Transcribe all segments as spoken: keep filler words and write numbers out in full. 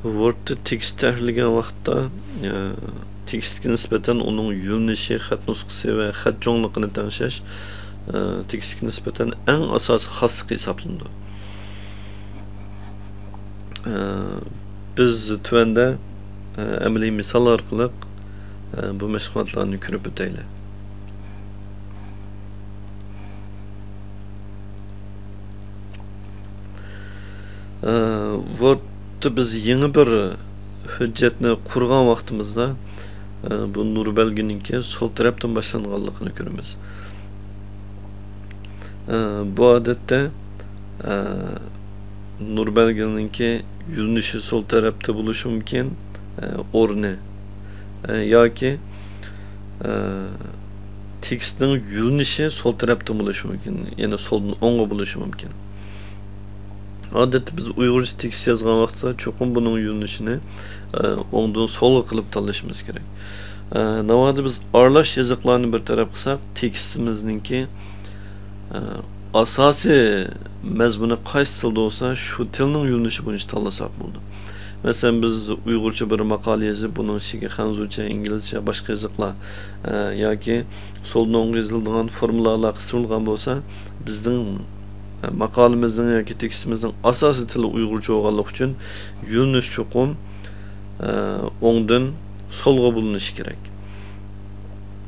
ۋوردتا تېكىست تەھرىرلىگەن ۋاقىتتا، ئە، تېكىستكە نىسبەتەن ئۇنىڭ يۆنىلىشى، خەت نۇسخىسى ۋە خەت چوڭلۇقىنى تەڭشەش، ئە، تېكىستكە نىسبەتەن ئەڭ ئاساسىي خاسلىق ھېسابلىنىدۇ. ئە، بىز تۆۋەندە، ئە، ئەمەلىي مىسال ئارقىلىق، ئە، بۇ مەشغۇلاتلارنى كۆرۈپ ئۆتەيلى. ئە، ۋوردتا بىز يېڭى بىر ھۆججەتنى قۇرغان ۋاقتىمىزدا، ئە، بۇ نۇر بەلگىنىڭكى سول تەرەپتىن باشلانغانلىقىنى كۆرىمىز. ئە، بۇ ئادەتتە، ئە، نۇر بەلگىنىڭكى يۆنىلىشى سول تەرەپتە بولۇشى مۇمكىن، ئە، ئورنى، ئە، ياكى، ئە، تېكىستنىڭ يۆنىلىشى سول تەرەپتە بولۇشى مۇمكىن، يەنى سولدىن ئوڭغا بولۇشى مۇمكىن. ئادەتتە بىز ئۇيغۇرچە تېكىست يازغان ۋاقىتتا چوقۇم بۇنىڭ يۆنىلىشىنى، ئە، ئوڭدىن سولغا قىلىپ تاللىشىمىز كېرەك. ئە، ناۋادا بىز ئارىلاش يېزىقلارنى بىر تەرەپ قىلساق، تېكىستىمىزنىڭكى، ئە، ئاساسىي مەزمۇنى قايسى تىلدا بولسا، شۇ تىلنىڭ يۆنىلىشى بويىچە تاللىساق بولىدۇ. مەسىلەن، بىز ئۇيغۇرچە بىر ماقالە يېزىپ، بۇنىڭ ئىچىگە خەنزۇچە، ئىنگلىزچە، باشقا يېزىقلار، ئە، ياكى سولدىن ئوڭغا يېزىلىدىغان فورمۇلالار قىستۇرۇلغان بولسا، بىزنىڭ، ئە، ماقالىمىزنىڭ ياكى تېكىستىمىزنىڭ ئاساسىي تىلى ئۇيغۇرچە بولغانلىقى ئۈچۈن يۆنىلىش چوقۇم، ئە، ئوڭدىن سولغا بۆلۈنۈشى كېرەك.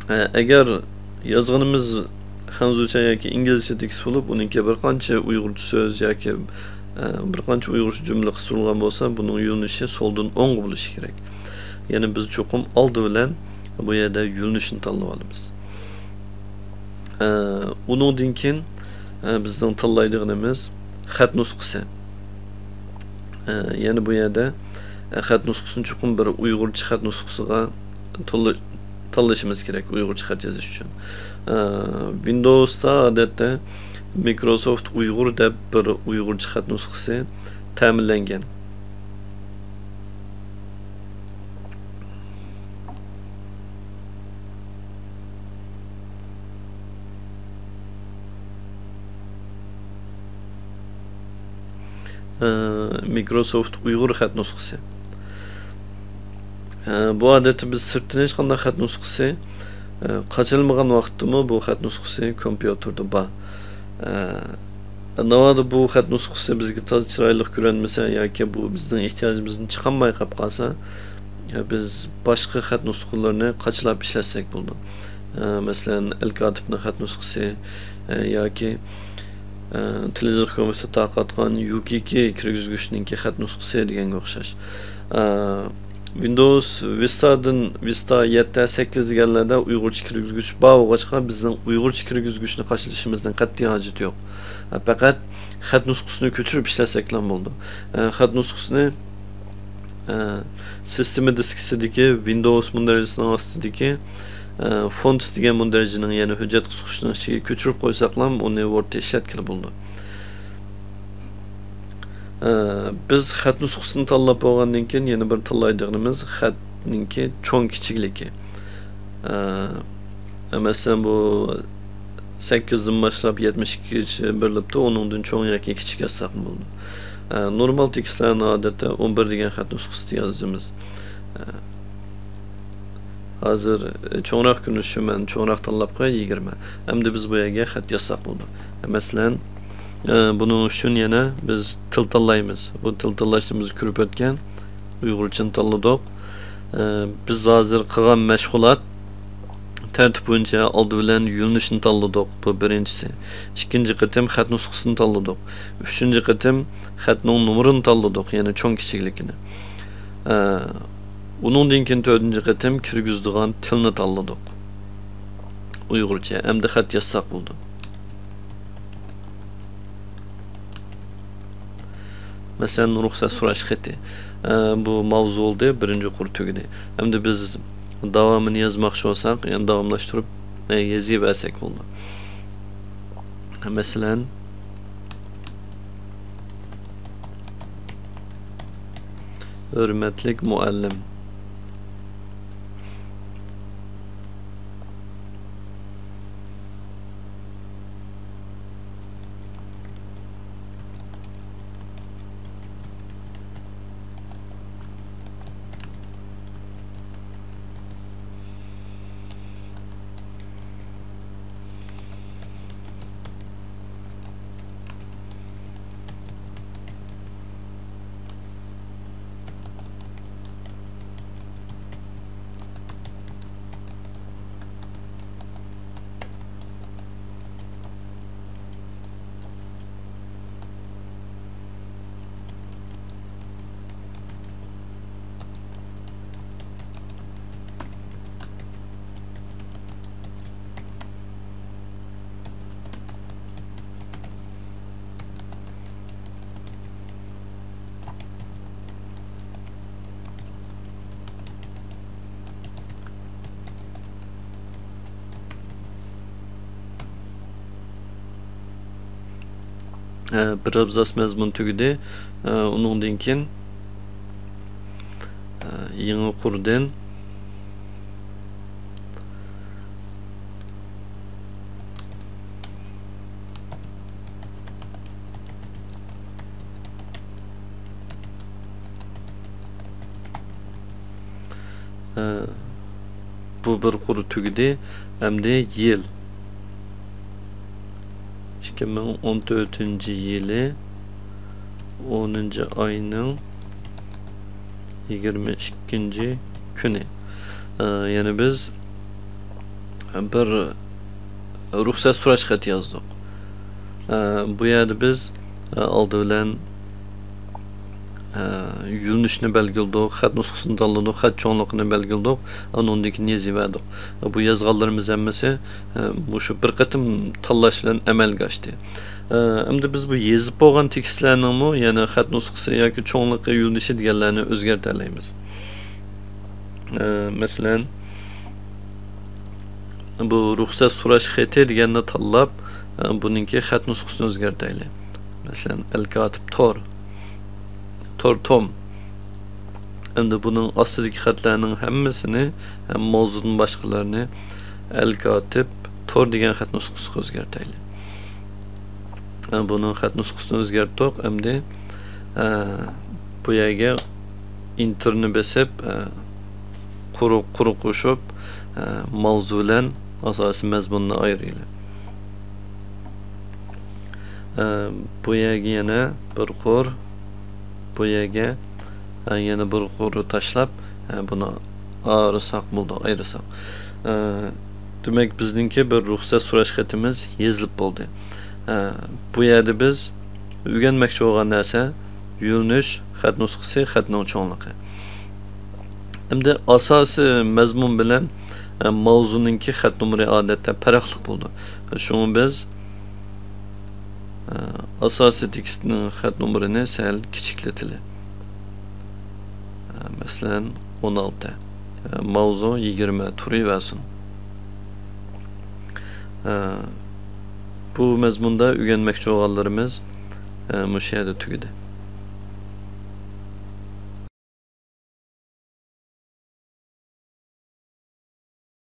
ئە، ئەگەر يازغىنىمىز خەنزۇچە ياكى ئىنگلىزچە تېكىست بولۇپ، ئۇنىڭكى بىر قانچە ئۇيغۇرچە سۆز ياكى، ئە، بىر قانچە ئۇيغۇرچە جۈملە قىستۇرۇلغان بولسا، بۇنىڭ يۆنىلىشى سولدىن ئوڭغا بولۇشى كېرەك. يەنى بىز چوقۇم ئالدى بىلەن بۇ يەردە يۆنىلىشنى تاللىۋالىمىز. ئە، ئۇنىڭدىن كېيىن، ئە، بىزنىڭ تاللايدىغىنىمىز خەت نۇسخىسى. ئە، يەنى بۇ يەردە، ئە، خەت نۇسخىسىنى چوقۇم بىر ئۇيغۇرچە خەت نۇسخىسىغا تاللا-، تاللىشىمىز كېرەك، ئۇيغۇرچە خەت يېزىش ئۈچۈن. ئە، ۋىندوۋستا ئادەتتە مىكروسوفت ئۇيغۇر دەپ بىر ئۇيغۇرچە خەت نۇسخىسى تەمىنلەنگەن. ئى، مىكروسوفت ئۇيغۇر خەت نۇسخىسى. ئى، بۇ ئادەتتە بىز سىرتتىن ھېچقانداق خەت نۇسخىسى، ئى، قاچىلىمىغان ۋاقىتتىمۇ بۇ خەت نۇسخىسى كومپيۇتېردا بار. ئى، ناۋادا بۇ خەت نۇسخىسى بىزگە تازا چىرايلىق كۆرۈنمىسە ياكى بۇ بىزنىڭ ئېھتىياجىمىزدىن چىقالماي قاپ قالسا، ئى، بىز باشقا خەت نۇسخىلىرىنى قاچىلاپ ئىشلەتسەك بولىدۇ. ئى، مەسىلەن، ئەل كاتىپنىڭ خەت نۇسخىسى، ئى، ياكى، ئى، تېلېۋىزور كومپيۇتېر تارقاتقان يۇكىكى كىرگۈزگۈچنىڭكى خەت نۇسخىسى دېگەنگە ئوخشاش. ئى، ۋىندوۋس ۋىستادىن، ۋىستا يەتتە، سەككىز دېگەنلەردە ئۇيغۇرچە كىرگۈزگۈچ بار بولغاچقا، بىزنىڭ ئۇيغۇرچە كىرگۈزگۈچنى قاچىلىشىمىزنىڭ قەتئىي ھاجىتى يوق. پەقەت خەت نۇسخىسىنى كۆچۈرۈپ ئىشلەتسەكلا بولىدۇ. خەت نۇسخىسىنى، سىستېما دىسكىسىدىكى ۋىندوۋس مۇندەرىجىسىنىڭ ئاستىدىكى، فونتس دېگەن مۇندەرىجىنىڭ، يەنى ھۆججەت قىسقۇچىنىڭ ئىچىگە كۆچۈرۈپ قويساقلا، ئۇنى ۋوردتا ئىشلەتكىلى بولىدۇ. ئە، بىز خەت نۇسخىسىنى تاللاپ بولغاندىن كېيىن، يەنە بىر تاللايدىغىنىمىز خەتنىڭكى چوڭ كىچىكلىكى. ئە، مەسىلەن، بۇ سەككىزدىن باشلاپ يەتمىش ئىككىگىچە بېرىلىپتۇ، ئۇنىڭدىن چوڭ ياكى كىچىك يازساقمۇ بولىدۇ. ئە، نورمال تېكىستلەرنى ئادەتتە ئون بىر دېگەن خەت نۇسخىسىدا يازىمىز. ئە، ھازىر، ئە، چوڭراق كۆرۈنۈشى مەن چوڭراق تاللاپ قوياي، يىگىرمە. ئەمدى بىز بۇ يەرگە خەت يازساق بولىدۇ. مەسىلەن، ئە، بۇنىڭ ئۈچۈن يەنە بىز تىل تاللايمىز. بۇ تىل تاللاشنى بىز كۆرۈپ ئۆتكەن. ئۇيغۇرچىنى تاللىدۇق. ئە، بىز ھازىر قىلغان مەشغۇلات تەرتىپ بويىچە ئالدى بىلەن يۆنىلىشنى تاللىدۇق. بۇ بىرىنچىسى. ئىككىنچى قېتىم خەت نۇسخىسىنى تاللىدۇق. ئۈچىنچى قېتىم خەتنىڭ نومۇرىنى تاللىدۇق، يەنى چوڭ كىچىكلىكىنى. ئە، ئۇنىڭدىن كېيىن تۆتىنچى قېتىم كىرگۈزىدىغان تىلنى تاللىدۇق. ئۇيغۇرچە. ئەمدى خەت يازساق بولىدۇ. مەسىلەن، رۇخسەت سوراش خېتى. ئە، بۇ ماۋزۇ بولدى، بىرىنچى قۇر تۈگىدى. ئەمدى بىز داۋامىنى يازماقچى بولساق، يەنە داۋاملاشتۇرۇپ، ئە، يېزىۋەرسەك بولىدۇ. مەسىلەن، ھۆرمەتلىك مۇئەللىم. بىر ئابزاس مەزمۇن تۈگىدى. ئۇنىڭدىن كېيىن يېڭى قۇردىن بۇ بىر قۇر تۈگىدى. ئەمدى يىل. ئىككى مىڭ ئون تۆتىنچى يىلى ئونىنچى ئاينىڭ يىگىرمە ئىككىنچى كۈنى. يەنى بىز بىر رۇخسەت سوراش خەت يازدۇق. بۇ يەردە بىز ئالدى بىلەن يۆنىلىشنى بەلگىلىدۇق، خەت نۇسخىسىنى تاللىدۇق، خەت چوڭلۇقىنى بەلگىلىدۇق، ئاندىن كېيىن يېزىۋەردۇق. بۇ يازغانلىرىمىز ھەممىسى مۇشۇ بىر قېتىم تاللاش بىلەن ئەمەلگە ئاشتى. ئەمدى بىز بۇ يېزىپ بولغان تېكىستلەرنىڭمۇ يەنە خەت نۇسخىسى ياكى چوڭلۇقى، يۆنىلىشى دېگەنلەرنى ئۆزگەرتەلەيمىز. مەسىلەن، بۇ رۇخسەت سوراش خېتى دېگەننى تاللاپ، بۇنىڭكى خەت نۇسخىسىنى ئۆزگەرتەيلى. مەسىلەن، ئەلكاتىپ تور، تور توم. ئەمدى بۇنىڭ ئاستىدىكى خەتلەرنىڭ ھەممىسىنى، ماۋزۇدىن باشقىلارنى ئەلكاتىپ تور دېگەن خەت نۇسخىسىغا ئۆزگەرتەيلى. بۇنىڭ خەت نۇسخىسىنى ئۆزگەرتتۇق. ئەمدى بۇ يەرگە ئېنتېرنى بېسىپ، قۇرۇق، قۇرۇق قوشۇپ، ماۋزۇ بىلەن ئاساسىي مەزمۇننى ئايرىيلى. بۇ يەرگە يەنە بىر قۇر، بۇ يەرگە يەنە بىر قۇر تاشلاپ، بۇنى ئايرىساق بولدى، ئايرىساق. دېمەك، بىزنىڭكى بىر رۇخسەت سوراش خېتىمىز يېزىلىپ بولدى. بۇ يەردە بىز ئۆگەنمەكچى بولغان نەرسە يۆنىلىش، خەت نۇسخىسى، خەتنىڭ چوڭلۇقى. ئەمدى ئاساسىي مەزمۇن بىلەن، ئە، ماۋزۇنىڭكى خەت نومۇرى ئادەتتە پەرقلىق بولىدۇ. شۇڭا بىز، ئە، ئاساسىي تېكىستنىڭ خەت نومۇرىنى سەل كىچىكلىتىلى. ئە، مەسىلەن، ئون ئالتە. ئە، ماۋزۇ يىگىرمە تۇرۇۋەرسۇن. ئە، بۇ مەزمۇندا ئۆگەنمەكچى بولغانلىرىمىز، ئە، مۇشۇ يەردە تۈگىدى.